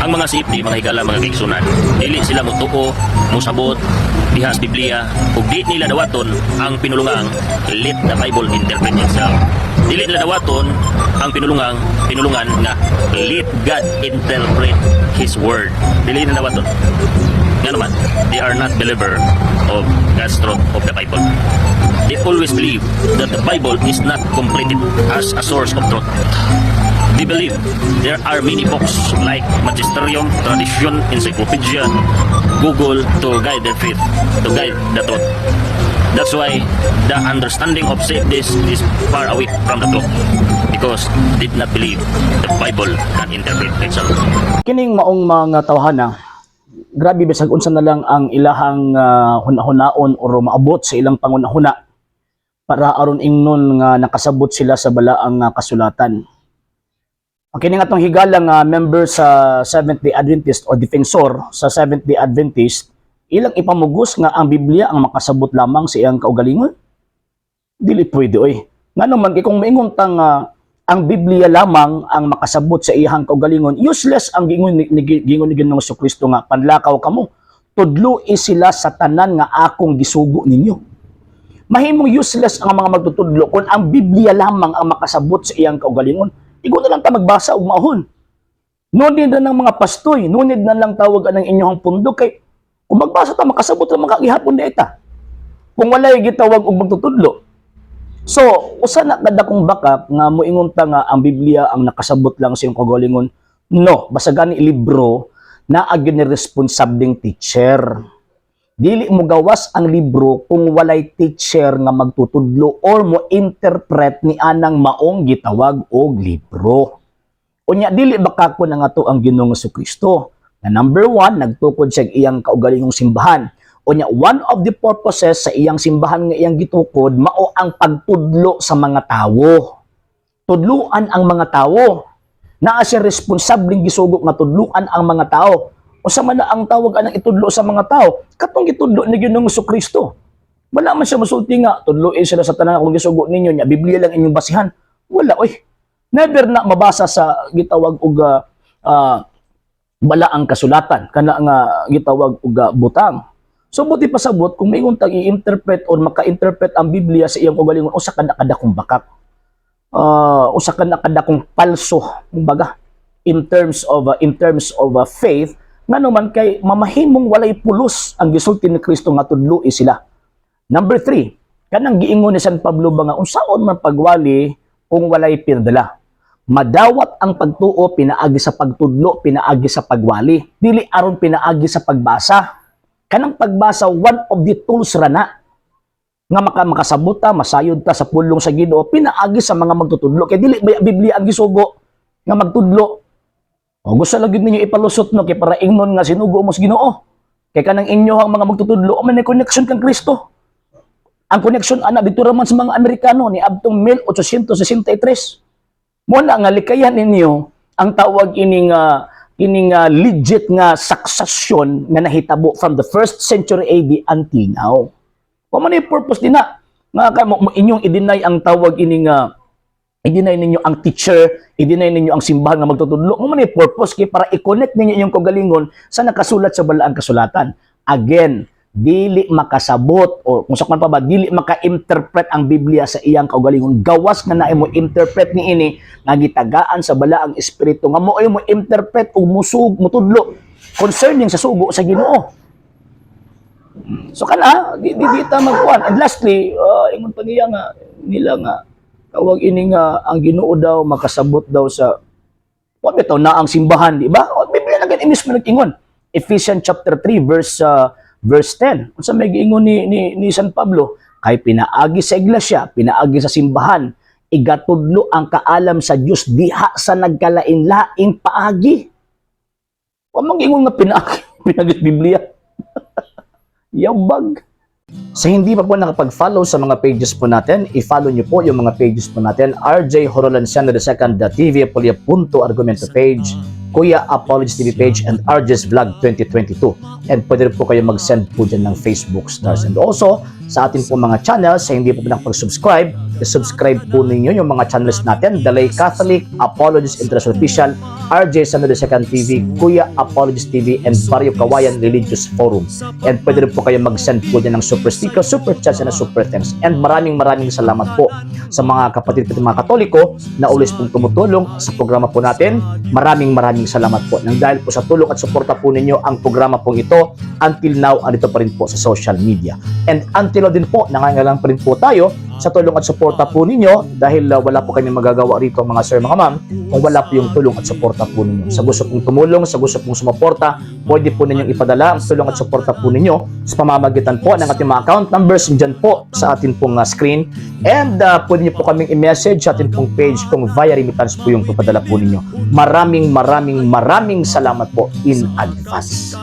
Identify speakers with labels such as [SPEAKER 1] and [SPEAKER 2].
[SPEAKER 1] Ang mga CFD, mga higala, mga kaigsunan, dili sila mutuo, musabot diha sa Biblia, ug di nila dawaton ang pinulungang "Let the Bible interpret itself." Dili nila dawaton ang pinulungan nga "Let God interpret His word." Dili nila dawaton. Nga naman, they are not believer of God's truth of the Bible. They always believe that the Bible is not completed as a source of truth. They believe there are many books like Magisterium, Tradition, Encyclopedia, Google to guide their faith, to guide the truth. That's why the understanding of this is far away from the truth because they did not believe the Bible can interpret itself.
[SPEAKER 2] Kining maong mga tawhana, grabe, bisag unsa na lang ang ilahang hunahunaon or maabot sa ilang pangunahuna para aron ingnon nga nakasabot sila sa balaang kasulatan. Ang kini nga atong higala nga member sa Seventh-day Adventist o defensor sa Seventh-day Adventist, ilang ipamugos nga ang Biblia ang makasabot lamang sa iyang kaugalingon. Dili pwede, oy. Ngano man kay kung maingon tang ang Biblia lamang ang makasabot sa iyang kaugalingon, useless ang giingon ni Ginoong Kristo nga panlakaw kamo. Tudloi sila sa tanan nga akong gisugo ninyo. Mahimong useless ang mga magtutudlo kung ang Biblia lamang ang makasabot sa iyang kaugalingon. Igo na lang ta magbasa og maohon. No need na ng mga pastoy, no need na lang tawag anang inyong pundok kay kung magbasa ta, makasabot ra makagihapon di ta. Kung walay gitawag og magtutudlo. So, usa na kadakong bakak nga moingon ta nga ang Biblia ang nakasabot lang sa iyong kaugalingon. No, basta gani libro naa gyud ni responsableng teacher. Dili mo gawas ang libro kung walay teacher nga magtutudlo or mo interpret ni anang maong gitawag og libro. Unya, dili ba kako na nga to ang Ginoong Kristo? Na number one, nagtukod siya iyang kaugalingong simbahan. Unya, one of the purposes sa iyang simbahan nga iyang gitukod mao ang pagtudlo sa mga tawo. Tudluan ang mga tawo. Naa siya responsableng gisugo nga tudluan ang mga tao. Usa man na ang tawag anang itudlo sa mga tao? Katong gitudlo ni Ginoong Kristo. Wala man siya musulti nga tudluin sila sa tanan akong gisugo ninyo, nya Biblia lang inyong basihan. Wala, oy. Never na mabasa sa gitawag og balaang kasulatan kana nga gitawag og butang. So buti pasabot kung maingon tag i-interpret or maka-interpret ang Biblia sa iyang kaugalingon, usa ka na kadakong bakak. Usa ka na kadakong palso kumbaga in terms of faith, ngano man kay mamahimong walay pulos ang gisulti ni Kristo nga tudloi sila. Number 3, kanang giingon ni San Pablo ba nga unsaon man pagwali kung walay pinadala. Madawat ang pagtuo pinaagi sa pagtudlo, pinaagi sa pagwali. Dili aron pinaagi sa pagbasa. Kanang pagbasa, one of the tools ra na nga makasabot ta, masayod ta sa pulong sa Ginoo pinaagi sa mga magtutudlo. Kay dili ba Biblia ang gisugo nga magtudlo? O gusto lang gyud ninyo ipalusot, no, kay para ingnon nga sinugo mo sa Ginoo. Kay kanang inyo ang mga magtutudlo man may connection kang Kristo. Ang connection ana dito ra man sa mga Amerikano ni adtong 1863. Mo na nga likayan ninyo ang tawag ining legit nga succession nga nahitabo from the first century AD until now. Wa man ay purpose din na nga ka mo, inyong i-deny ang tawag ining i-deny ninyo ang teacher, i-deny ninyo ang simbahan nga magtutudlo. Mo man ay purpose kay para i-connect ninyo inyong kaugalingon sa nakasulat sa balaang kasulatan. Again, dili makasabot o kung sa man pa ba, dili maka-interpret ang Biblia sa iyang kaugalingon gawas nga naay mo interpret niini nga gitagaan sa balaang espiritu nga mo ay mo interpret ug musug mutudlo concerning sa sugo sa Ginoo. So kana di ta magkuan. And lastly, ingon pa niya nga nila nga tawag ini nga ang Ginoo daw makasabot daw sa wa bitaw na ang simbahan, di ba? O, Biblia na gani mismo nag-ingon. Ephesians chapter 3 verse 10. Unsa may giingon ni San Pablo? Kay pinaagi sa iglesia, pinaagi sa simbahan, igatudlo ang kaalam sa Dios diha sa nagkalain-laing paagi. Wa man giingon nga pinaagi sa Biblia. Yabag. Sa hindi pa po nakapag-follow sa mga pages po natin, i-follow niyo po yung mga pages po natin. RJ Horolanciano II, TV Apolia Punto Argumento page, Kuya Apologies TV page, and RJ's Vlog 2022. And pwede rin po kayo mag-send po dyan ng Facebook stars. And also, sa atin po mga channels, sa hindi po nakapag-subscribe, I-subscribe po ninyo yung mga channels natin: The Lay Catholic, Apologist International Official, RJ San Second TV, Kuya Apologist TV, and Barrio Kawayan Religious Forum. And pwede rin po kayo mag-send po dyan ng super sticker, super chat, and super thanks. And maraming maraming salamat po sa mga kapatid po, mga Katoliko na always pong tumutulong sa programa po natin. Maraming maraming salamat po. Nang dahil po sa tulong at suporta po ninyo, ang programa pong ito until now andito pa rin po sa social media. And until now din po, nangangailangan pa rin po tayo sa tulong at suporta po ninyo dahil wala po kami magagawa rito, mga sir, mga ma'am, kung wala po yung tulong at suporta po ninyo. Sa gusto pong tumulong, sa gusto pong sumuporta, pwede po ninyong ipadala ang tulong at suporta po ninyo sa pamamagitan po ng ating mga account numbers dyan po sa atin pong screen. And pwede niyo po kaming i-message sa atin pong page kung via remittance po yung papadala po ninyo. Maraming maraming maraming salamat po in advance.